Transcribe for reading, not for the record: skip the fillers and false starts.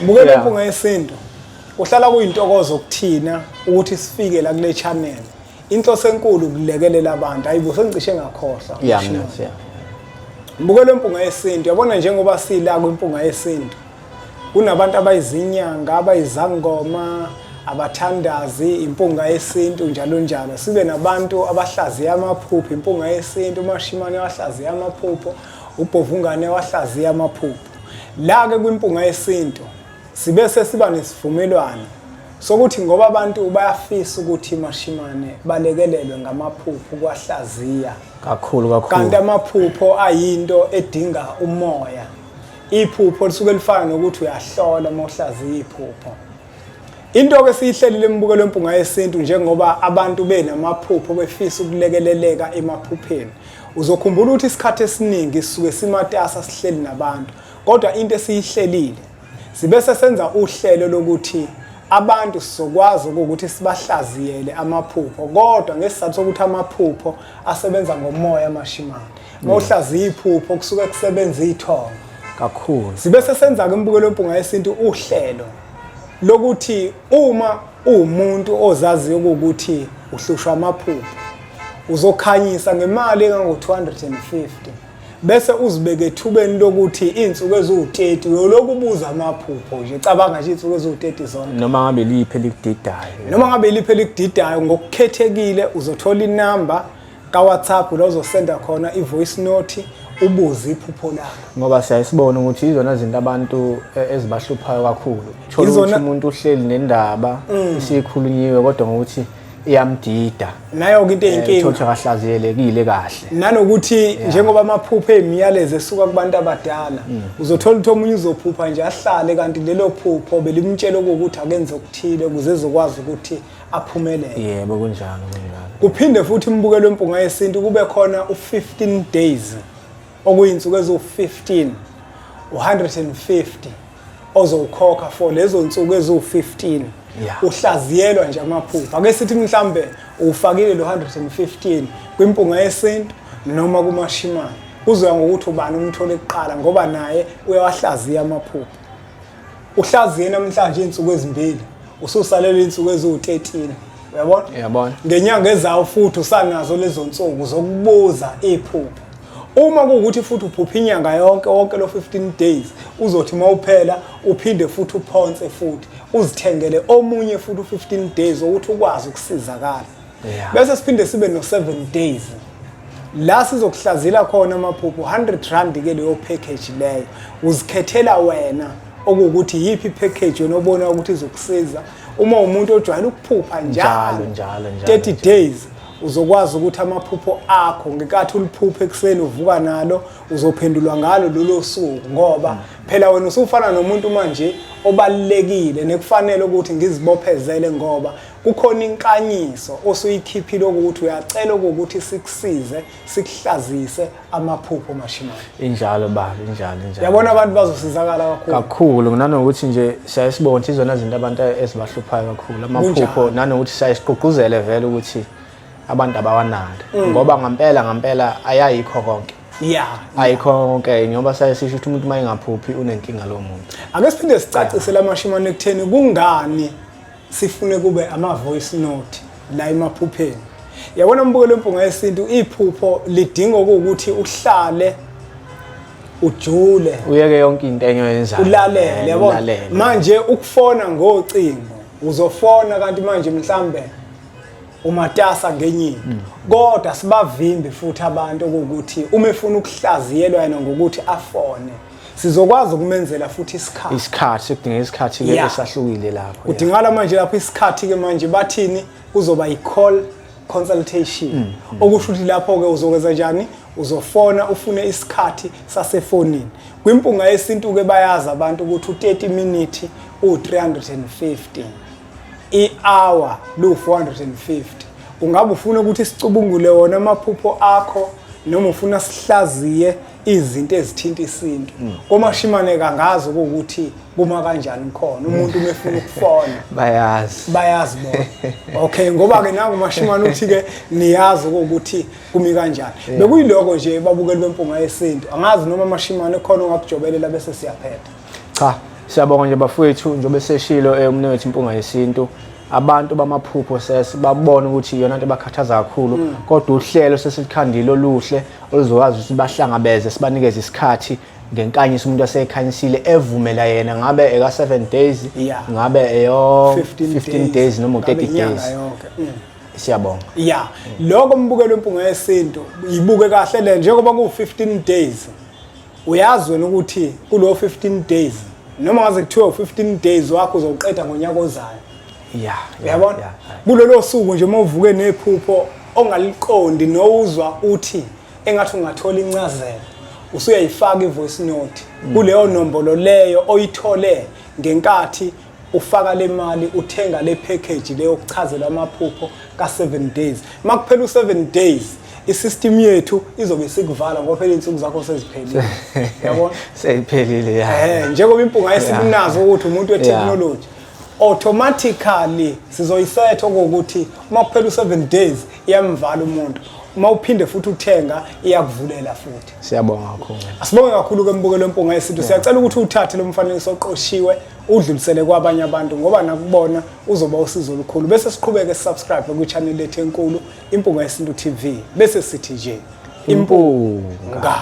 Mbukeli Mpunga Yesintu, kuhlala kuyintokozo kuthina ukuthi sifike la kule channel. Inhloso enkulu ukulekelela abantu. Hayibo, sengicishe ngakhohlwa. Yeah, mina yeah. Mbukeli Mpunga Yesintu, yabona njengoba sila kwiMpunga Yesintu, kunabantu abayizinyanga, abayizangoma, abathandazi, impunga yesintu, njalo njalo. Sibe nabantu abahlaziya amaphupho, impunga yesintu, uMashimane wahlaziya amaphupho, uBhovungane wahlaziya amaphupho. La-ke kwimpunga yesintu sibe sesiba nesivumelwano sokuthi ngoba abantu bayafisa ukuthi Mashimane balekelelwe ngamaphupho kwahlaziya kakhulu kakhulu, kanti amaphupho ayinto edinga umoya. Iphupho lisuke lifana nokuthi uyahlola uma uhlaziya iphupho. Into-ke siyihlelile embukelo wempunga yesintu, njengoba abantu benamaphupho befisa ukulekeleleka emaphupheni, uzokhumbula ukuthi isikhathi esiningi sisuke simatasa sihleli nabantu, kodwa into esiyihlelile sibe sesenza uhlelo lokuthi abantu sizokwazi ukuthi sibahlaziyele amaphupho, kodwa ngesizathu sokuthi amaphupho asebenza ngomoya, Mashimane, uma uhlaziya iphupho kusuke kusebenza ithongo kakhulu. Sibe sesenza-ke imbukelo wempunga yesintu uhlelo lokuthi uma uwumuntu ozaziyo ukuthi uhlushwa amaphupho, uzokhanyisa ngemali engango-250 bese uzibeke ethubeni lokuthi iy'nsuku eziwu-30 uyolokhu ubuza amaphupho nje. Cabanga nje, iy'nsuku eziwu-30 zonke, noma ngabe liphi elikudidayo. Noma ngabe iliphi elikudidayo ngokukhethekile, uzothola inamba ka-WhatsApp la uzosenda khona i-voice note ubuze iphupho lakho. Ngoba siyayisibona ukuthi izona zinto abantu ezibahluphayo kakhulu. Thola ukuthi umuntu uhleli nendaba isikhulunyiwe, kodwa ngokuthi iyamdida. Nayo-ke into eyinkinga. Thola ukuthi akahlaziyelekile kahle. Nanokuthi njengoba amaphupho eyimiyalezo esuka kubantu abadala, uzothola ukuthi omunye uzophupha nje ahlale, kanti lelo phupho belimtshela okuwukuthi akenze okuthile ukuze ezokwazi ukuthi aphumelele. Yebo, kunjalo, kunjalo. Kuphinde futhi imbukelo wempunga yesintu kube khona u-15 days, okuyinsuku eziwu-15, u-150 ozowukhokha for lezo nsuku eziwu-15, uhlaziyelwa nje amaphupho. Ake sithi mhlambe ufakile lo 115 kwimpunga yesintu noma kuMashimane, kuzoya ngokuthi ubani umthole kuqala, ngoba naye uyawahlaziya amaphupho. Uhlaziye namhlanje iy'nsuku ezimbili, ususalelwe iy'nsuku eziwu-13, uyabona? Uyabona. Ngenyanga ezayo futhi usanazo lezo nsuku zokubuza iphupho. Uma kuwukuthi futhi uphupha inyanga yonke, wonke lo 15 days uzothi uma uphela uphinde futhi uphonse futhi uzithengele omunye futhi u-15 days ukuthi ukwazi ukusizakala. Bese siphinde sibe no-7 days la sizokuhlazila khona amaphupho, R100 ke leyo package leyo. Uzikhethela wena okuwukuthi yiphi package wena obona ukuthi izokusiza. Uma umuntu ojwayele ukuphupha njalo njalo, njalo, 30 days uzokwazi ukuthi amaphupho akho ngenkathi uliphupha ekuseni uvuka nalo, uzophendulwa ngalo lolo suku, ngoba phela wena usufana nomuntu manje obalulekile nekufanele ukuthi ngizibophezele, ngoba kukhona inkanyiso osuyikhiphile ukuthi uyacela ukuthi sikusize sikuhlazise amaphupho, Mashimane. Injalo baba, injalo, injalo. Yabona, abantu bazosizakala kakhulu. Kakhulu, nanokuthi nje siyayisibona ukuthi izona zinto abantu ezibahluphayo kakhulu amaphupho, nanokuthi siyayisigqugquzele vele ukuthi abantu abawanaki, ngoba ngampela ngampela ayayikho konke. Ayikho konke, ngoba siyaye sisho ukuthi umuntu uma engaphuphi unenkinga lowo muntu. Ake siphinde sicacise lamashimane ekutheni kungani sifune kube ama-voice note la emaphupheni. Yabona mbukelo wempunga yesintu, iphupho lidinga okuwukuthi uhlale ujule, uyeke yonke into enye oyenzayo, ulalele, yabona? Manje ukufona ngocingo, uzofona kanti manje mhlambe umatasa ngenye into, kodwa sibavimbi futhi abantu okuwukuthi uma efuna ukuhlaziyelwa yena ngokuthi afone, sizokwazi ukumenzela futhi isikhathi. Isikhathi sekudingeka, isikhathi-ke esahlukile lapho, yeah. Kudingakala manje lapho isikhathi-ke manje bathini, kuzoba i-call consultation, okusho ukuthi lapho-ke uzokwenza njani? Uzofona ufune isikhathi sasefonini. Kwimpunga yesintu-ke bayazi abantu ukuthi u-30 minute u-350, i-hour lu-450. Ungabe ufuna ukuthi sicubungule wona amaphupho akho noma ufuna sihlaziye izinto ezithinta isintu komashimane, kangazi ukuthi kuma kanjani khona umuntu uma efuna ukufona. Bayazi. Bayazi bona, okay, ngoba ke nangu mashimane uthi ke niyazi ukuthi kumi kanjani. Bekuyiloko nje, babukeli bempunga yesintu. Angazi noma mashimane khona ongakujobelela bese siyaphetha. Cha. Siyabonga nje bafowethu njengoba seshilo eh, umnewethu Impunga Yesintu abantu bamaphupho sesi babona ukuthi iyona nto ebakhathaza kakhulu kodwa uhlelo sesilikhandile oluhle oluzokwazi ukuthi bahlangabeze sibanikeze isikhathi ngenkanyiso umuntu asekhanyisile evumela yena ngabe eka 7 days ngabe eyo 15 days noma 30 Ngabe days inyanga yonke. Siyabonga. Ya, lokho mbukelo Impunga Yesintu ibuke kahle le njengoba ku 15 days. Uyazi wena ukuthi kulo 15 days noma ngaze kuthiwe 15 days wakho uzowuqeda ngonyaka ozayo. Uyabona? Kulolo suku nje uma uvuke nephupho ongaliqondi nowuzwa uthi engathi ungathola incazelo usuyayifaka i-voice note kuleyo nombolo leyo oyithole ngenkathi ufaka le mali uthenga le package leyo kuchazela amaphupho ka-7 days. Makuphela u-7 days i-system yethu izobe sikuvala ngoba phela iy'nsuku zakho seziphelile, yabona? Seyiphelile ya. Njengoba Impunga Yesintu ukuthi umuntu we-technology automatically sizoyisetha okokuthi uma kuphela u-7 days iyamvala umuntu, uma uphinde futhi uthenga iyakuvulela futhi. Siyabonga kakhulu. Asibonge kakhulu ke mbukelo Impunga Yesintu. Siyacela ukuthi uthathe lo mfanekiso oqoshiwe udlulisele kwabanye abantu ngoba nakubona uzoba usizo olukhulu, bese siqhubeke subscribe kwi-channel lethu enkulu Impunga Yesintu TV, bese sithi nje Impunga. Nga.